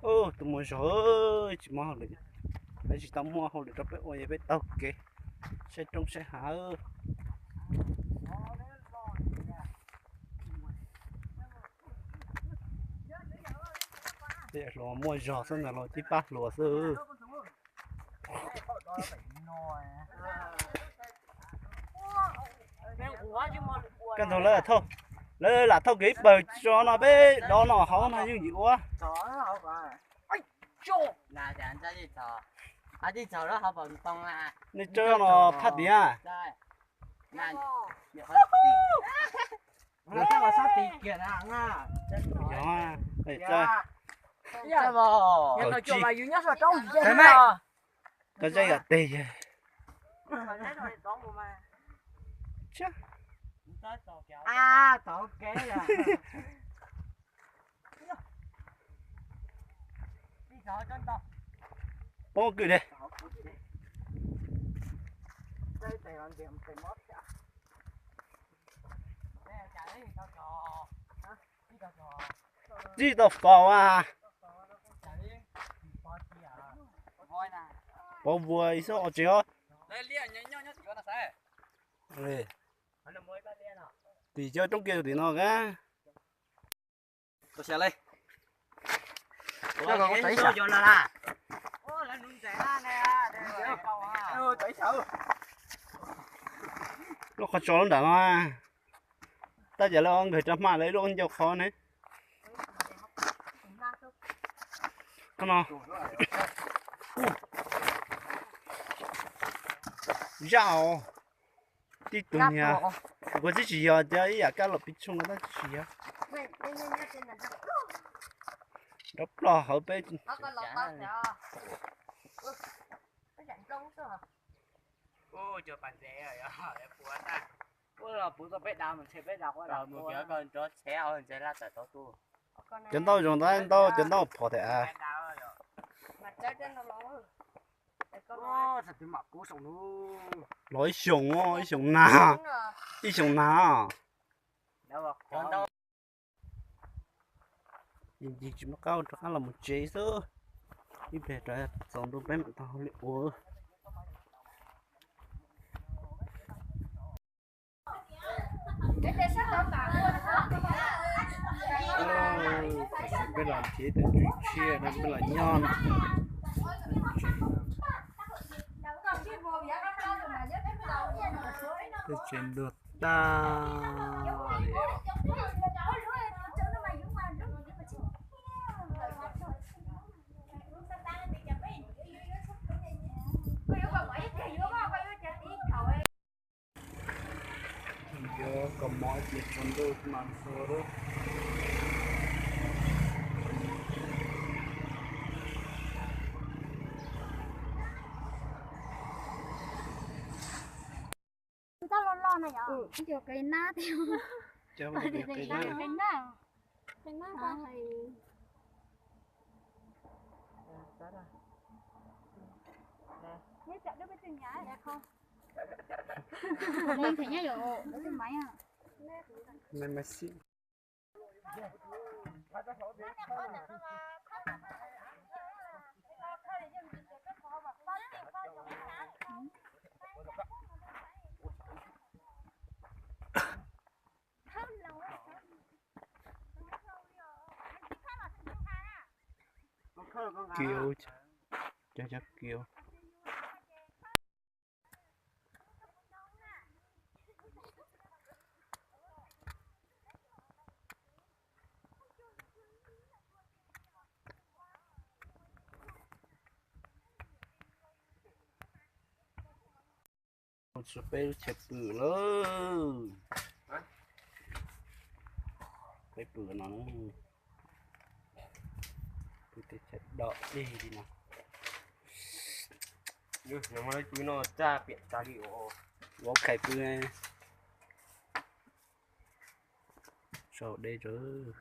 Tus muaj zog, tsis muaj hauj lwm, peb tsis tau muaj hauj lwm rau peb ua, peb taug kev saib roob saib hav. Tej hluas muaj zog xwb ntag los cib pab hluas xwb. Kaj ntug lawv, lawv lam thauj kiag ib pawg tso no peb dov no hauv no yeej yim ua. Nej tso no phaj tiag. Yog, koj zaj yam teg. Poob kwj li. Tsis tau faus a. Pov vuas ib xub os tsev os. Tim cov roob kiag tim no ka. Lub qhov tso lub nram no. Tab cov lawv nkawd rov hmaj lawv ib lub ncauj qhov ne. Qhov no. Zaj os. Tib tug niag, kuv twb tsis yog cov ib yam kab los pib tshooj tab tsis yog. Nrov ploj hauv peb. Cov ntaub zoo ntau, cov ntaub phom thiab. Los ib xyoos, ib xyoos nag, ib xyoos nag. Ncig tsis muaj qab rov qab los mus tsev xwb. Ib pliag rov txaus ntuj peb mam tau hauj lwm ua. Tam sim peb los nrhiav tus tswv tshiab no peb los nyob no. Tej tsev ntuag tag li. Yuav kaus mom ib pliag tsaus ntuj mas ntxhua lawm. Tus tau los los na yom, ib co qe nab thiab. Qe nab, qe nab. Neb tsom dub peb tug nyab, neb tseem nyob yom, peb tug maiv. Kiav, cov cov kiav. Mus txog peb lub chaw pw lawm. Peb pw no, pw tej chaw dom dig li no. Pw no tsa piam tas li os. Vauv Khais pw. Sau deb rau.